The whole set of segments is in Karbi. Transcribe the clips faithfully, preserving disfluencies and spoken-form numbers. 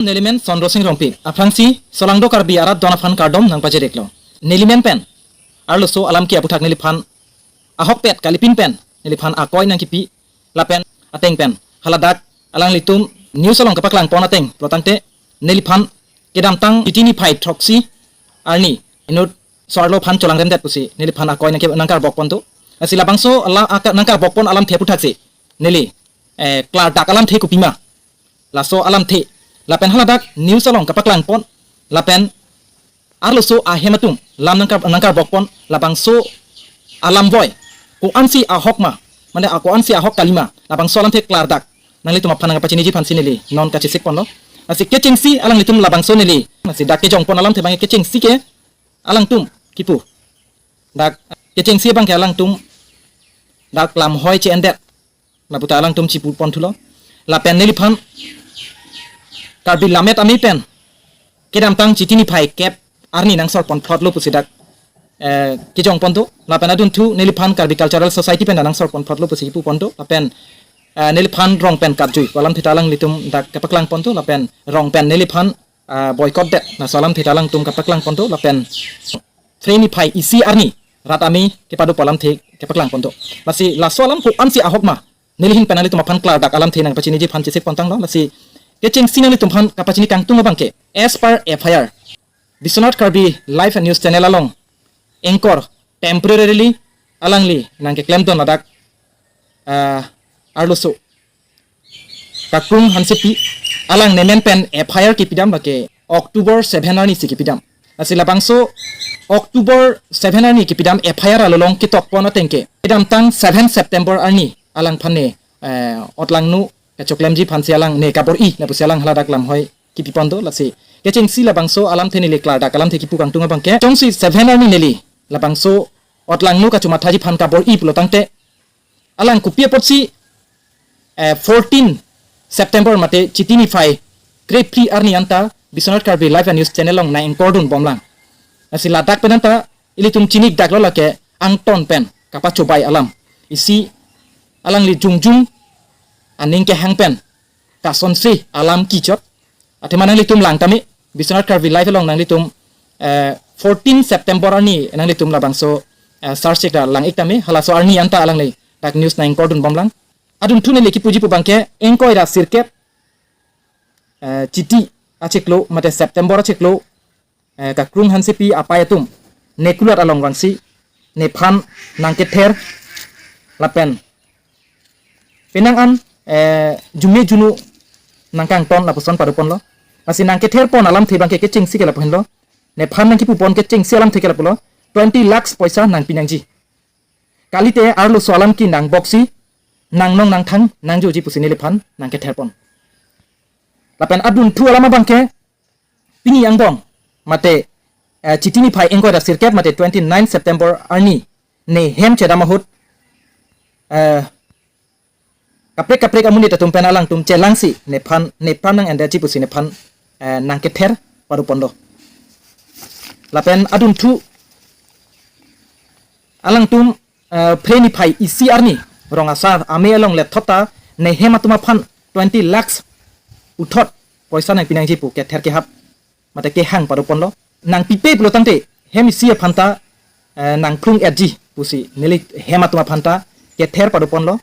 Nelimen Sondro Sing Rongpi, aphrangsi Solangdo Karbi arat don aphan kardom nangpajir-iklo. Nelimen pen arloso alam ke aputhak neliphan ahokpet kalipin pen neliphan akoi nangkipi lapen ateng pen haladak alanglitum news along kapaklangpon ateng pulotangte neliphan kedamtang Chiti niphai throksi arni inut so-arlo aphan cholangremdet pusi neliphan akoi nangke nangkarbokpon do. Lasi labangso ala aka- nangkarbokpon alamthe aputhak si neli eh, klardak alamthe kopima, laso alamthe lapen haladak news along kapaklangpon lapen arloso ahem atum lam nangkar nangkarbokpon labangso alam voi ko-ansi ahok ma, mane a- ko-ansi ahok kalima, labangso alamthe klardak nanglitum aphan nangkapachiniji aphansi neli non kachesikponlo. Lasi kechengsi alanglitum labangso neli lasi dak kejongpon alamthe abang kechengsi ke alangtum kipu, dak kechengsi abang ke alangtum dak lamhoi che-endet laputa alangtum chipuponthulo. Lapen neliphan Karbi Lammet Amei pen kedamtang Chiti niphai kep arni nangsorponphlotlo pusi dak eh, kejongpon do. Lapen adunthu neliphan Karbi Cultural Society pen nangsorponphlotlo pusi kipupon do. Lapen eh, neliphan rong pen katjui ko alamthe ta alanglitum dak kapaklangpon do. Lapen rong pen neliphan ah, boycott det, laso alamthe ta alangtum kapaklangpon do. Lapen Phre niphai isi arni rat amei kepado pu alamthe kapaklangpon do. Lasi laso alam ko-ansi ahok ma, neli ahin pen nanglitum aphan klardak alamthe nangpachiniji aphan chesikpontanglo. Lasi kechengsi nanglitum aphan kapachini kangtung abang ke as per F I R, Biswanath Karbi Live and News Channel along anchor temporarily alangli nangkeklemdon ladak ah, arloso Kakrung Hansepi, alang nemen pen F I R kipidam lake October seven arni si kipidam. Lasi labangso October seven arni kipidam F I R along kitokpon ateng ke kedamtang seven September arni alangphan ne eh, otlangno kachoklemji aphansi alang ne kabor-i lapusi alang haladak lamhoi kipipon do. Lasi kechengsi labangso alamthe neli klardak alamthe kipu kangtung abang ke chongsi seven arni neli labangso otlangno kachomathaji aphan kabor-i pulotangte alang kopi apotsi eh, fourteen September mate Chiti niphai krephli arni anta Biswanath Karbi Live and News Channel along nang-anchor dunbomlang. Lasi ladak pen anta ilitum chinikdaklo lake angton pen kapachobai alam. Isi alangli jongjung aning kehang pen kasonsi alam kichot. Athema nanglitum lang tame, Biswanath Karbi Live along nanglitum eh, fourteen September arni nanglitum labangso eh, search ik lang ik tame, halaso arni anta alangli dak news nang-anchor dunbomlang. Adunthu neli kipuji pu abang ke ingkoi ra sirkep eh, Chiti achiklo mate September achiklo eh, Kakrung Hansepi apai atum ne kulat along vangsi nephan nangkether lapen penang an eh, jume junu nangkangton lapuson padoponlo. Lasi nangketherpon alamthe abang ke kechengsi ke lapu henlo. Nephan nangkipupon kechengsi alamthe ke lapulo, twenty lakhs poisa nangpi nangji. Kalite arloso alam ke nangboksi nangnong nangthang nangjoji pusi neliphan nangketherpon. Lapen adunthu alam abang ke pini angbong mate eh, Chiti niphai ingkoi ra sirkep mate twenty nine September arni ne hem chedam ahut eh, kaprek kaprek amonit atum pen alangtum chelangsi nephan nephan nang-endetji pusi nephan eh, nangkether padoponlo. Lapen adunthu alangtum eh, Phre niphai isi arni rong asar amei along lethot ta ne hem atum aphan twenty lakhs uthot poisa nangpi nangji pu kether kehap mate kehang padoponlo. Nangpipe pulotangte hem isi aphan ta eh, nangphlung-etji pusi neli hem atum aphan ta kether padoponlo.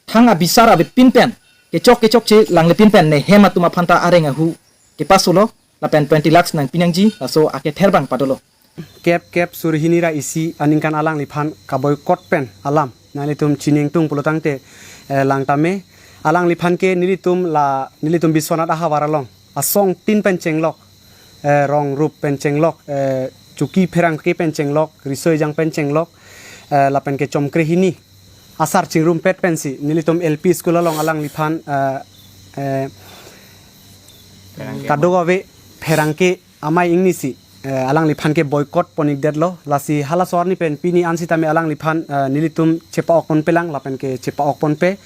Thang abisar avepin pen kechok kechokche langlepin pen ne hem atum aphan ta areng ahu kepasulo lapen twenty lakhs nangpi nangji laso akether abang padolo. Kep kep suri hini ra isi aningkan alangliphan kaboycott pen alam nanglitum chiningtung pulotangte eh, lang tame alangliphan ke nelitum la nelitum Biswanath ahavar along asong tin pen chenglok eh, rong rup pen chenglok eh, chuki pherangke pen chenglok riso ejang pen chenglok eh, lapen ke chomkre hini asar chingrumpet pensi nelitum L P school along alangliphan eh, eh, kadokave pherangke amei ingnisi eh, alangliphan ke boycott pon-ikdetlo. Lasi halaso arni pen pini an sitame alangliphan eh, nelitum chepa-okponpelang lapen ke chepa-okponpe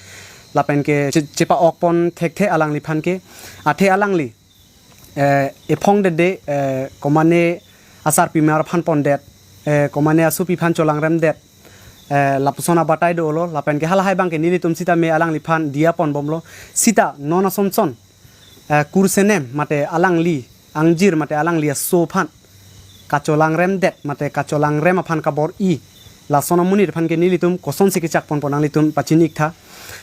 lapen ke che- chepa-okpon thekthe alangliphan ke. Athe alangli eh, ephong dede eh, komane asarpimar aphan pondet eh, komane asopi aphan cholangremdet eh, lapuson abatai dolo lapen ke halahai abang ke nelitum sitame alangliphan diya ponbomlo. Sita non asonson eh, kursenem mate alangli angjir mate alangli aso aphan kacholangremdet mate kacholangrem aphan kabor-i lason amonit aphan ke nelitum kosonsi kechak ponpo nanglitum pachini-ik tha.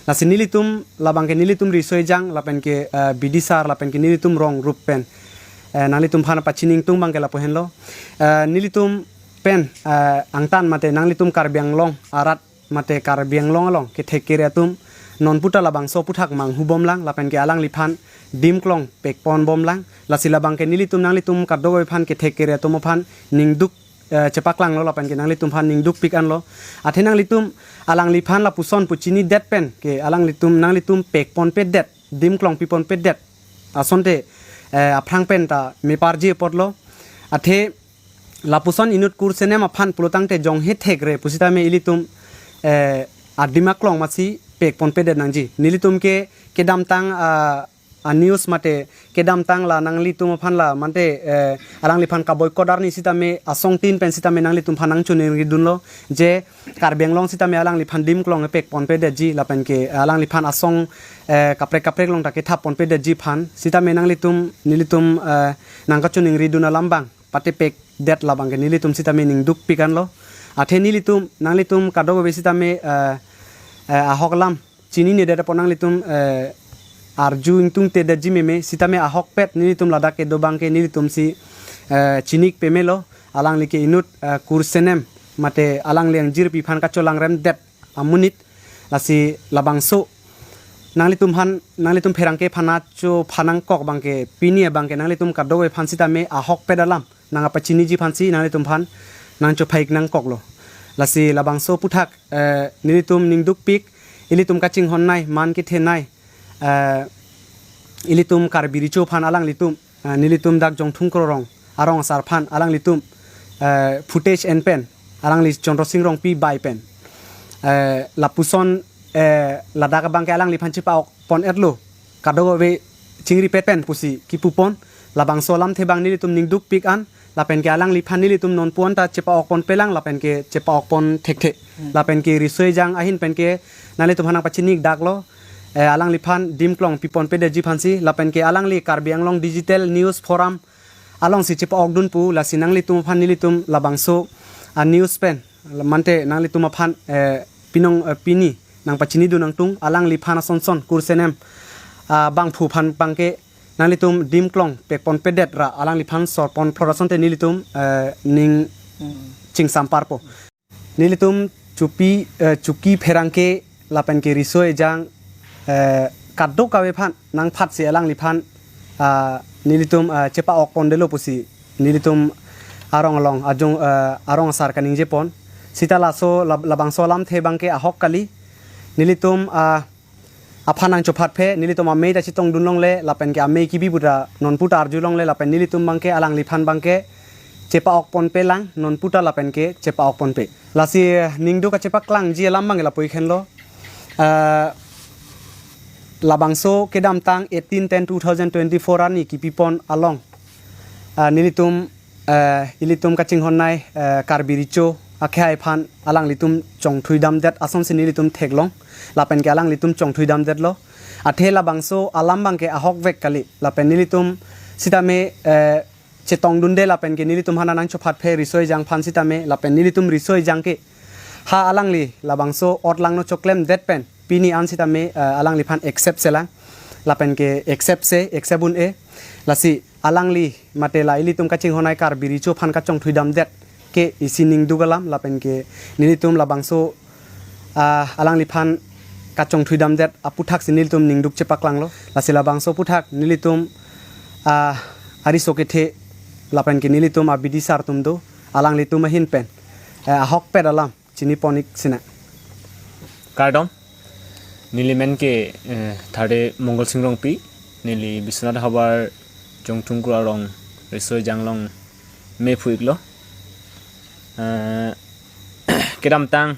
Lasi nelitum labang ke nelitum Riso Ejang lapen ke, eh, B D sir lapen ke nelitum rong rup pen, eh, nanglitum aphan pachini ingtung abang ke lapu henlo. Eh, nelitum pen, eh, angtan mate nanglitum Karbi Anglong arat mate Karbi Anglong along kethek kere atum non puta labangso aphuthak manghubomlang lapen ke alangliphan dim klong pekponbomlang. Lasi labang ke nelitum nanglitum kadokave aphan kethek kere atum aphan ningduk, eh, chepaklanglo lapen ke nanglitum aphan ningduk pik anlo. Athe nanglitum alangliphan lapuson pu chinidet pen ke alanglitum nanglitum pekponpedet, dim klong piponpedet asonte, eh, aphrang pen ta meparji apotlo. Athe lapuson inut kursenem aphan pulotangte jonghe thekre pusitame ilitum, eh, adim aklong masi pekponpedet nangji. Nelitum ke kedamtang, ah, a news mate kedamtang la nanglitum aphan la mante, eh, alangliphan kaboycott arni sitame asong tin pen sitame nanglitum aphan nangchoningridunlo je Karbi Anglong sitame alangliphan dim klong pekponpedetji lapen ke alangliphan asong, eh, kaprek kaprek along ta kethapponpedetji aphan sitame nanglitum nelitum, eh, nangkachoningridun alam abang patepekdet labang ke nelitum sitame ningduk pik anlo. Athe nelitum nanglitum kadokave sitame, eh, eh, ahok alam chininedet apot nanglitum, eh, arju ingtungtedetji meme sitame ahokpet nelitum ladak kedo abang ke nelitumsi, eh, chini-ik pamelo. Alangli ke inut, eh, kursenem mate alangli angjirpi aphan kacholangremdet amonit. Lasi labangso nanglitum aphan, nanglitum pherangke aphan acho aphan nangkok abang ke pini abang ke nanglitum kadokave aphan sitame ahokpet alam nangkapachiniji aphansi nanglitum aphan nangchophai-ik nangkoklo. Lasi labangso aphuthak, eh, nelitum ningduk pik, ilitum kachinghonnei, man kethenei, eh, ilitum Karbi Recho aphan alanglitum, eh, nelitum dak Jongthung Kro arong, arong asar aphan alanglitum, eh, footage en pen, alangli Chandra Sing Rongpi bai pen, eh, lapuson, eh, ladak abang ke alangliphan chepa-okpon-etlo, kadokave chingripet pen pusi kipupon. Labangso alamthe abang nelitum ningduk pik an lapen ke alangliphan nelitum non puan ta chepa-okponpelang lapen ke chepa-okpon thekthe. Hmm. Lapen ke Riso Ejang ahin pen ke nanglitum aphan nangpachini-ik daklo, eh, alangliphan dim klong piponpedetji aphansi lapen ke alangli Karbi Anglong Digital News Forum alongsi chepa-okdun pu. Lasi nanglitum aphan nelitum labangso a news pen mante nanglitum aphan, eh, pinong, eh, pini nangpachinidun nangtung alangliphan asonson kursenem, ah, bangphu aphan abang ke nanglitum dim klong pekponpedet ra alangliphan sorponphlot asonte nelitum, eh, ning Hmm. chingsamparpo. Nelitum Chupi, eh, Chuki pherangke lapen ke Riso Ejang, eh, kadokave aphan nangphatsi alangliphan, ah, nelitum, ah, chepa-okpondetlo pusi nelitum arong along ajung, eh, arong asar kaningjepon. Sita laso lab-, labangso alamthe abang ke ahok kali. Nelitum, ah, aphan nangchophatphe, nelitum amei ta chetongdun longle lapen ke amei kibi pu ta non pu ta arjulongle lapen nelitum abang ke alangliphan abang ke chepa-okponpelang non pu ta lapen ke chepa-okponpe. Lasi, eh, ningduk kachepaklangji alam abang ke lapu-ik henlo. Eh, labangso kedamtang eighteen ten two thousand twenty-four arni kipipon along, eh, nelitum, eh, ilitum kachinghonnei, eh, Karbi Recho akhei aphan alanglitum chongthuidamdet asonsi nelitum theklong lapen ke alanglitum chongthuidamdetlo. Athe labangso alam abang ke ahokvek kali lapen nelitum sitame, eh, chetongdunde lapen ke nelitum aphan nangchophatphe Riso Ejang aphan sitame lapen nelitum Riso Ejang ke ha alangli labangso otlangno choklemdet pen pini an sitame, eh, alangliphan accept selang lapen ke accept se, accept un-e. Lasi alangli mate la ilitum kachinghonnei Karbi Recho aphan kachongthuidamdet ke isi ningduk alam lapen ke nelitum labangso, ah, alangliphan kachongthuidamdet aphuthaksi nelitum ningduk chepaklanglo. Lasi labangso aphuthak nelitum, ah, ariso kethe lapen ke nelitum a B D sir atum do alanglitum ahin pen, eh, ahokpet alam chinipon-ik sinang. Kardom, neli men ke, eh, Thade Mongol Sing Rongpi, neli Biswanath havar Jongthung Kro arong Riso Ejang along mephu-iklo. Eh, kedamtang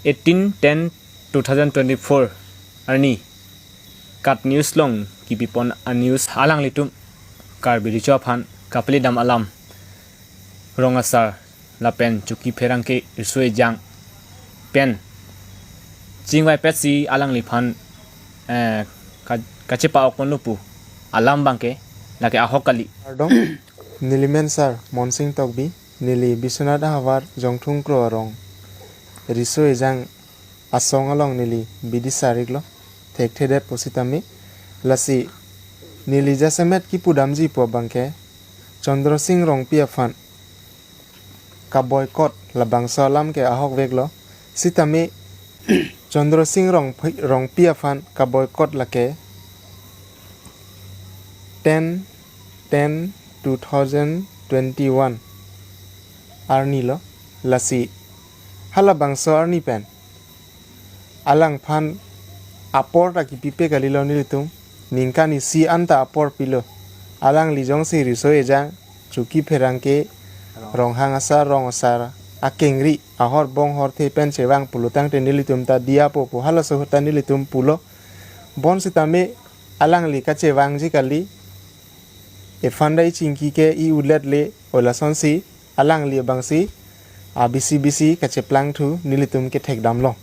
eighteen ten two thousand twenty-four arni KAT News along kipipon a news alanglitum Karbi Recho aphan kapelidam alam rong asar lapen Chuki pherangke Riso Ejang pen chingvaipetsi alangliphan, eh, ka-, kachepa-ok ponlo pu alam abangke lake ahok kali. Kardom, neli men sar Monsing Tokbi, neli Biswanath ahavar Jongthung Kro arong Riso Ejang asong along neli bidi sarik lo, thekthedet pusitame. Lasi neli jasemet kipudamji pu abangke Chandra Sing Rongpi aphan ka-boycott labangso alam ke ahokvek lo. Sitame Chandra Sing Rongpi, Rongpi aphan ka-boycott lake ten ten two thousand twenty-one arni lo. Lasi halabangso arni pen alangphan apor ta kipipe kalilo nelitum, ningkan isi anta apor pilo. Alangli jongsi Riso Ejang, Choki Pherangke, Ronghang Asar, Rong Asar akengri, ahor bong horthe pen chevang pulo tangte nelitum ta diyapo pu halaso ahut ta nelitum pulo. Bonsitame alangli kachevangji kali, ephanda ichingki ke i-ulet le, o lasonsi alangli abangsi abisi bisi kacheplangthu nelitum kethekdam long.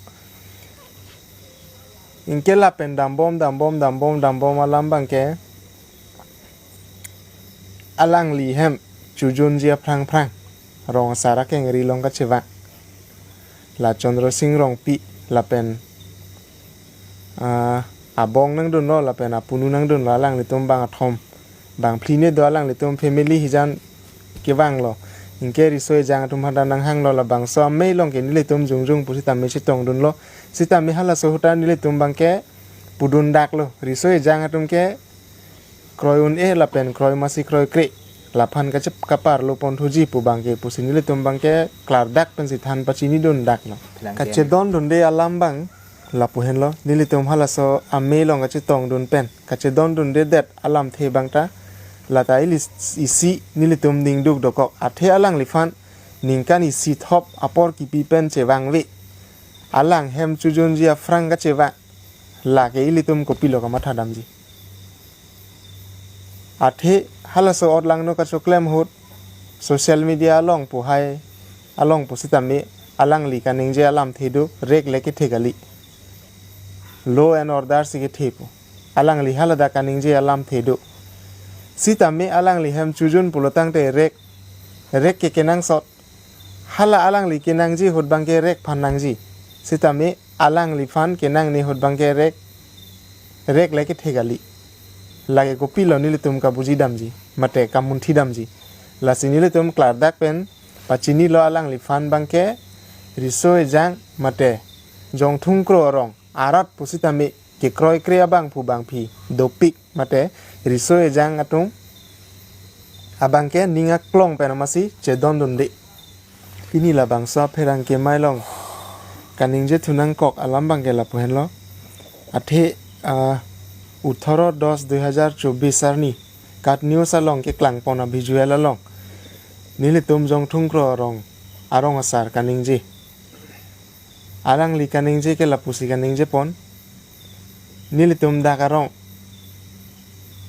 Anke lapen dambom dambom dambom dambom alam abangke alangli hem chojunji aphrang phrang Rong Asar akengri along kachevang, la Chandra Sing Rongpi lapen, ah, abong nangdunlo lapen apunu nangdunlo, alanglitum bang athom bang phli ne do, alanglitum family hijan kevanglo. Anke Riso Ejang atum aphan ta nanghanglo, labangso amei along ke nelitum jongjong pusitame chetongdunlo. Sitame halaso ahut ta nelitum abangke pudundaklo, Riso Ejang atum ke kroi un-e lapen kroi masi kroikre, laphan kachep kaparlo ponthuji pu abangke pusi nelitum abangke klardak pensi than pachinidundaklo. Pherangke. Kachedondunde alam abang lapu henlo, nelitum halaso amei along kachetongdun pen kachedondundedet alamthe abang ta, lata ili isi nelitum ningduk dokok, athe alangliphan ningkan isi thop apor kipi pen chevangve, alang hem chojunji aphrang kachevang, lake ilitum kopilo kamathadamji? Athe halaso ot langno kachoklem ahut social media along pu hai along pusitame alangli kaningje alamthe do, rek le kethe kali, law and order si kethe pu. Alangli haladak kaningje alamthe do. Sitame alangli hem chojun pulo tangte rek, rek ke kenangsot. Hala alangli kenangji ahut abangke rek aphan nangji. Sitame alangliphan kenangne ahut abangke rek, rek le kethe kali. Lake kopilo nelitum kabujidamji mate kamunthidamji? Lasi nelitum klardak pen pachinilo, alangliphan abangke Riso Ejang mate Jongthung Kro arong arat pusitame kekroikre abangphu bangphi dopik mate Riso Ejang atum abangke ning aklong pen amatsi chedondunde. Pini labangso apherangke amei along kaningje thunangkok alam abangke lapu henlo. Athe, ah, othoro dos dui hajar chobis arni KAT News along keklangpon a-visual along nelitum Jongthung Kro arong, arong asar kaningje. Alangli kaningje ke lapusi kaningjepon: nelitum dak arong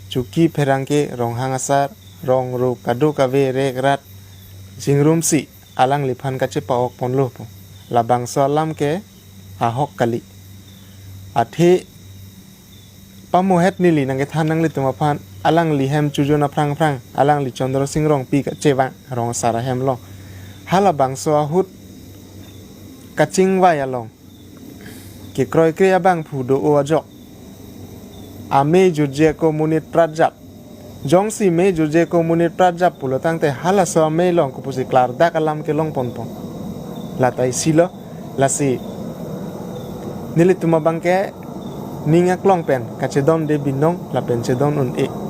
Choki Pherangke, Ronghang Asar, rong ro kadokave rek rat jingrumsi alangliphan kachepa-ok ponlo pu. Labangso alam ke ahok kali. Athe pamohet neli nangkethan nanglitum aphan, alangli hem chojun aphrang phrang alangli Chandra Sing Rongpi kachevang Rong Asar ahem along. Halabangso ahut kachingvai along kekroikre abangphu do-o ajok amei jutje ako monit pratjap. Jongsi mei jutje ako monit pratjap pulo tangte halaso amei along kopusi klardak alam kelong ponpon? Lata isilo. Lasi nelitum abangke ning aklong pen kachedonde binong lapen chedon un-e.